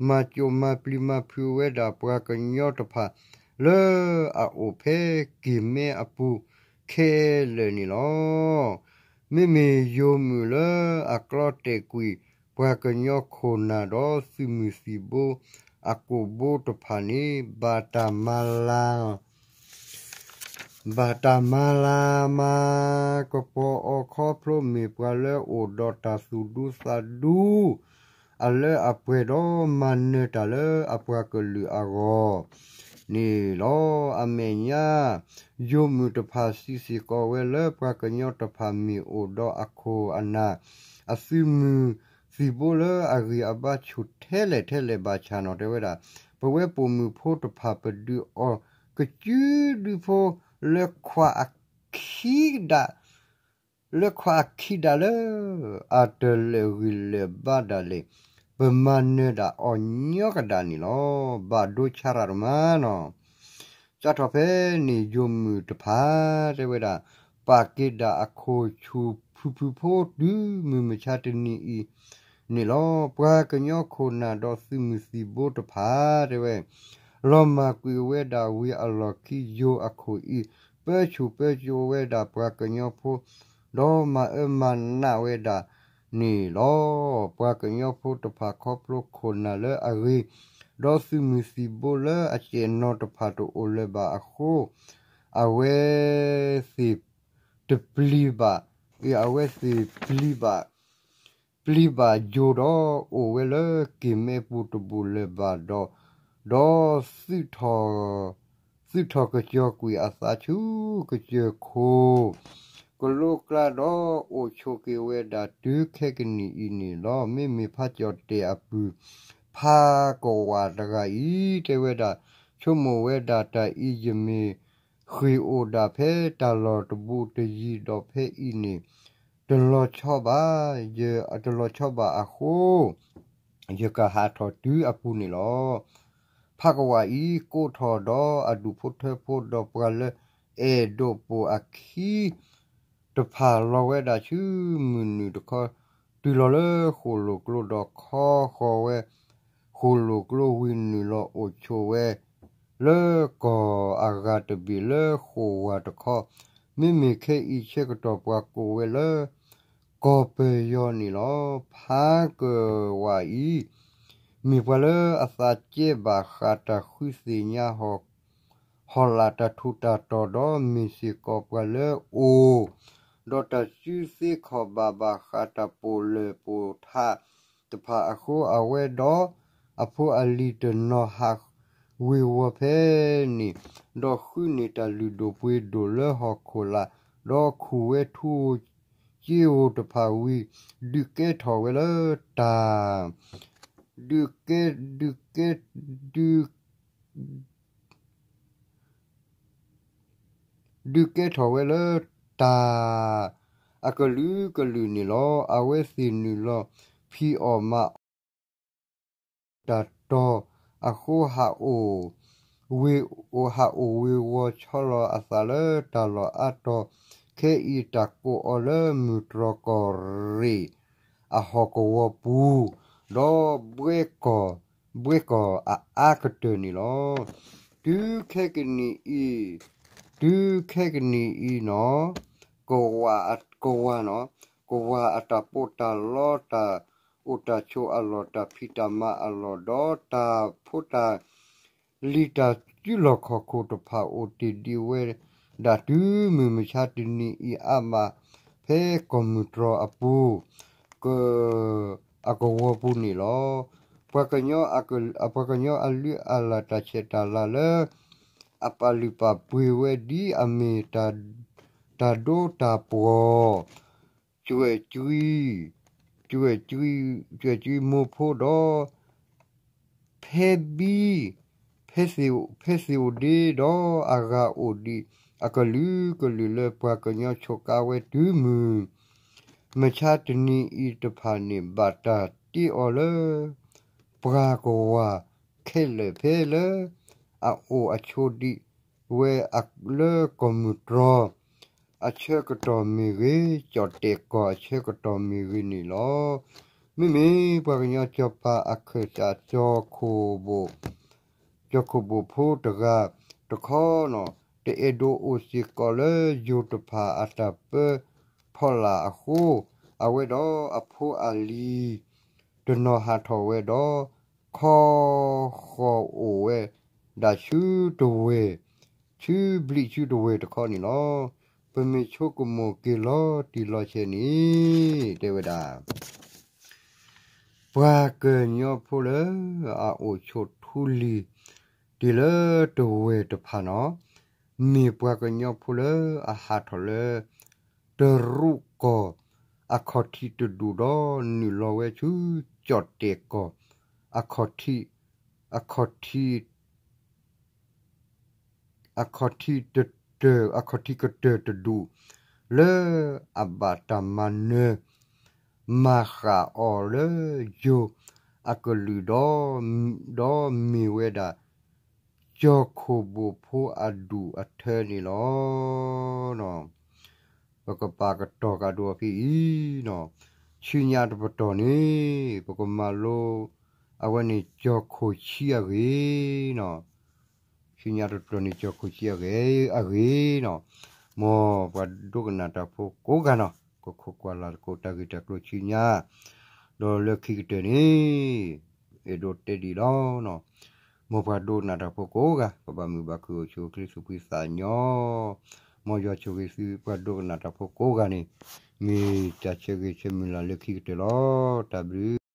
မၤစိး မၤပျံၤမၤဖုးဝဲဒၣ်ပှၤကညီတဖၣ် လၢအအိၣ်ဖဲက့ၢ်မဲအပူၤခဲလၢာ်န့ၣ်လီၤ. မ့မ့ၢ်ယိၤမုၣ်လၢအကျီတဲာ်ကွံာ် ပှၤကညီခိၣ်နၢ်ဒီးသုးမုၢ်သံၣ်ဘိ အကိာ်ဘိတဖၣ်န့ၣ် ဘၣ်တၢ်မၤလၤ ဘၣ်တၢ်မၤလၤမၤကပီၤအီၤခီဖျိမ့ၢ်ပှၤလၢအိၣ်ဒီးတၢ်သူၣ်ဒူသးဒူ အလၢအပှဲၤဒီးမၤနၢၤတၢ်လၢအပှၤကလုာ်အဂီၢ်န့ၣ်လီၤ. အမဲာ်ညါ ယိၤမုၣ်တဖၣ်စံးစ့ၢ်ကီးဝဲလၢ ပှၤကညီတဖၣ်မ့ၢ်အိၣ်ဒီးအခိၣ်အနၢ် အသုးမုၢ်သံၣ်ဘိလၢအဂံၢ်အဘါဆူၣ်ထဲလဲၣ်ထဲလဲၣ်ဘၣ်ဆၣ်နီၤ တဲဝဲဒၣ် ပဝဲပိာ်မုၣ်ဖိတဖၣ်ပဒုးအီၤကစုဒုဖိ လၢခွါအခံဒၣ် လၢခွါအခံဒၣ်လၢ အတလဲၤဂံၢ်လဲၤဘါဒၣ်လဲာ် ပမၤနၢၤဒၣ်အီၤညီကဒၣ်န့ၣ်လီၤ. ဘၣ်ဒိဆါရၣ်တမးနီၤ စးထီၣ်ဖဲန့ၣ်ယိၤမုၣ်တဖၣ် တဲဝဲဒၣ် ပာ်က့ၤဒၣ်အခိၣ်ဆူၣ်ဖုၣ်ဖုၣ်ဖိတုၤမုၢ်မဆါတနံၤအံၤ န့ၣ်လီၤ. ပှၤကညီခိၣ်နၢ်ဒီးသုးမုၢ်သံၣ်ဘိတဖၣ် တဲဝဲ လီၤမၢ်ကွံာ်ဝဲဒၣ်ဝံၤအလီၢ်ခံ ယိၤအခိၣ်အံၤ ပၢဆူၣ်ပၢစိးဝဲဒၣ်ပှၤကညီဖိ ဒီးမၤအၢမၤနးဝဲဒၣ်န့ၣ်လီၤ. ပှၤကညီဖိတဖၣ်ခီဖျိခိၣ်နၢ်လၢအဂ့ၤ ဒီးသုးမုၢ်သံၣ်ဘိလၢအစဲၣ်နီၤတဖၣ်တအိၣ်လၢၤဘၣ်အဃိ အဝဲသ့ၣ်တပျံၤဘၣ်, အဝဲသ့ၣ်ပျံၤဘၣ်, ပျံၤဘၣ်ယိၤဒီးအိၣ်ဝဲလၢက့ၤမဲပူၤတဘူးလၢၤဘၣ်ဒီး, ဒီး သုးထီၣ်ကစီၤကွံာ်အသးဆူကစၢၢ်ခိၣ် ကလိကျါဒီးအိၣ်ဆိးက့ၤဝဲဒၣ်တုၤခဲကနံၣ်အံၤန့ၣ်လီၤ. မ့မ့ၢ်ဖးကၠီၣ်တဲၣ်အပုၢ် ဖးကဝၣ်တဂၤအံၤ တဲဝဲဒၣ် ဆိကမိၣ်ဝဲဒၣ်တၢ်အံၤ ယမ့ၢ်ဃ့ၢ်အိၣ်ဒၣ်ဖဲတၢ်လီၢ်တဘူးတယံၤဒီးဖဲအံၤန့ၣ် တလီၤဆီဘၣ်, တလီၤဆီဘၣ်အဃိ ယကဟးထီၣ်တုၤအပူၤန့ၣ်လီၤ. ဖးကဝၣ်အံၤ ကိးထီၣ်ဒီးအဒူၣ်ဖိထၢဖိဒီးပှၤလၢအဲၣ်ဒိးပိာ်အခံတဖၣ်လီၤဝဲဒၣ်ဆူမုၢ်နုာ်တခီ, တုၤလီၤလၢဃိၣ်လိၣ်ကျိဒီးခီဃီၤဝဲ ဃိၣ်လိၣ်ကျိဝံၤနုာ်လီၤအိၣ်ဆိးဝဲ လၢကီၢ်အဂၤတဘ့ၣ်လၢဃိၣ်ဝၢ်တခီ, မ့မ့ၢ်ခဲအံၤဆၢကတီၢ်ပှၤကိးဝဲလၢ ကီၢ်ပယီၤန့ၣ်လီၤ. ဖးကဝၣ်အံၤ မ့ၢ်ပှၤလၢအသးကဲဘၣ်ဃးတၢ်ဃုသ့ၣ်ညါ ဟီၣ်လာ်တၢ်ထူးတၢ်တီၤဒီးမ့ၢ်စ့ၢ်ကီးပှၤလၢအိၣ် ဒီးတၢ်စုသ့ခီၣ်ဘၣ်ဘၣ်ဃးတၢ်ပိာ်လၢၢ်ပိာ်ထးတဖၣ်အဃိ အဝဲဒီးအဖိအလံၤတနီၤဟးဝ့ၤဝီၤဖဲန့ၣ်, ဒီးဃုန့ၢ်တၢ်လုၢ်ဒိၣ်ပှ့ၤဒိၣ်လၢဟီၣ်ခိၣ်လာ်, ဒီးခူၣ်ဝဲထူဧိၤကၠ့ဧိၤတဖၣ်ဝံၤ ဒုးကဲထီၣ်ဝဲလၢတၢ် ဒုးကဲ ဒုးကဲ ဒုး ဒုးကဲထီၣ်ဝဲလၢတၢ်အကလုာ်ကလုာ်န့ၣ်လီၤ. အဝဲသ့ၣ်နုာ်လီၤဖံးအီၣ်မၤအီၣ် တၢ်တီၤအဃိ ဟးအိၣ်ဝ့ၤ ဟးအိၣ်ဝ့ၤဝီၤဆီလီၤအသးလၢတၢ်လီၢ်အါတီၤ, ခဲအံၤတၢ်ကိးအီၤလၢမုၢ်တြီၢ်ကီၢ်ရ့ၣ်အဟီၣ်ကဝီၤပူၤ, ဒီးဘှဲကီၢ် ဘှဲကီၢ်အအါကတၢၢ်န့ၣ်လီၤ. တုၤခဲကနံၣ်အံၤ, တုၤခဲကနံၣ်အံၤနီၤ, ကဝၢ် ကဝၢ်နီၤ, ကဝၢ်အတၢ်ပီးတၢ်လီ တၢ်အိၣ်တၢ်ဆိးအလီၢ် တၢ်ဖံးတၢ်မၤအလီၢ် ဒီးတၢ်ဖိတၢ်လံၤတၢ်စုလီၢ်ခီၣ်ခိၣ်တဖၣ်အိၣ်တ့ၢ်ဒံးဝဲဒၣ်တုၤမုၢ်မဆါတနံၤအံၤအါမး ဖဲကီၢ်မုၢ်တြီၢ်အပူၤ က အကဝီၤပူၤန့ၣ်လီၤ. ပှၤကညီအက ပှၤကညီအလုၢ်အလၢ်တၢ်ဆဲးတၢ်လၤလၢ အပာ်လုၢ်ပာ်ပှ့ၤဝဲဒ်အမ့ၢ် တၢ်ဒိတၢ်ပှီၢ် ကွဲးကွံ ကွဲးကွံမိၢ်ဖိဒီး ဖဲဘံ ဖဲသ့ၣ်အိၣ်ဒ့ဒီးအဂၤအိၣ်ဒံး အကလုာ်ကလုာ်လၢပှၤကညီဆိးကါဝဲတုၤမုၢ် မဆါတနံၤအံၤတဖၣ်န့ၣ် ဘၣ်တၢ်တ့အီၤလၢ ပှၤကဝၢ်ခဲလၢာ်ဖဲလၢ အအိၣ်အဆိးဒံးဝဲလၢကီၢ်မုၢ်တြီၢ် အဆၢကတီၢ်မ့ၢ်ဂ့ၤ, ကၠီၣ်တဲၣ်ကီၢ်အဆၢကတီၢ်မ့ၢ်ဂ့ၤန့ၣ်လီၤ. မ့မ့ၢ်ပှၤကညီစီၤပၤအခၢၣ်စး စီၤခိၣ်ဘိၣ်, စီၤခိၣ်ဘိၣ်ဖိတဂၤတခီနီၤ တအဲၣ်ဒိးအိၣ်စ့ၢ်ကီးလၢယိၤတဖၣ်အတၢ်ပၢဖီလာ်အဃိ, အဝဲဒီးအဖိအလံၤ တနီၤဟးထီၣ်ဝဲဒီး ခီဃီၤအိၣ်ဝဲဒၣ်ဆူတဝ့ၢ်, ဆူဘျံးဆူတဝ့ၢ်တခီန့ၣ်လီၤ. ပမ့ၢ်ဆိကမိၣ်က့ၤလီၤတံၢ်လီၤဆဲးန့ၣ် တဲဝဲဒၣ် ပှၤကညီဖိလၢအအိၣ်ဆိးထူလံၤ တုၤလၢတဝ့ၢ်တဖၣ်န့ၣ် မ့ၢ်ပှၤကညီဖိလၢအဟးထီၣ်လၢ တရူးကီၢ် အခီၣ်ထံးတဒူၣ်ဒီး နုာ်လီၤဝဲဆူကၠီၣ်တဲၣ်ကီၢ် အခီၣ်ထံး အခီၣ်ထံး အခီၣ်ထံးတတၢၢ် အခီၣ်ထံးကတၢၢ်တဒူၣ် လၢအဘၣ်တၢ်မၤနၢၤ မၤဃၣ်အီၤလၢယိၤအကလုၢ်ဒီး ဒီးမ့ၢ်ဝဲဒၣ် ကၠီၣ်ခိၣ်ဘိၣ်ဖိအဒူၣ်အထၢန့ၣ်လီၤ. ပကပာ်ကတီၢ်ကဒီးဖဲအံၤန့ၣ်, ဆူညါတပတီၢ်န့ၣ် ပကမၤလိ အဝဲန့ၣ်ကၠီၣ်ခိၣ်ဆံအဂ့ၢ်န့ၣ်, ဆူညါတပတီၢ်န့ၣ် ကၠီၣ်ခိၣ်ဆံအဂ့ၢ် အဂ့ၢ်န့ၣ်, မ်ပှၤဒိကနၣ်တၢ်ဖိကိးဂၤန့ၣ် ကခိးကွၢ်လၢ်သကိးတၢ်ဂ့ၢ်တၢ်ကျိၤဆူညါ, ဒီးလၢခံကတၢၢ်န့ၣ် အဲၣ်ဒိးတဲဒ်အံၤလီၤ. မ်ပှၤဒိကနၣ်တၢ်ဖိကိးဂၤ ကဘၣ်မုာ်ဘၣ်ခုၣ်အိၣ်ဆူၣ်အိၣ်ချ့သူၣ်ဖှံသးညီ, မ်ယွၤဆိၣ်ဂ့ၤသုပှၤဒိကနၣ်တၢ်ဖိကိးဂၤန့ၣ် မ့ၢ်တၢ်ဆၢဂ့ၤဆၢမုၢ်လၢ်လၢခံကတၢၢ်လီၤ. တၢ်ဘျုး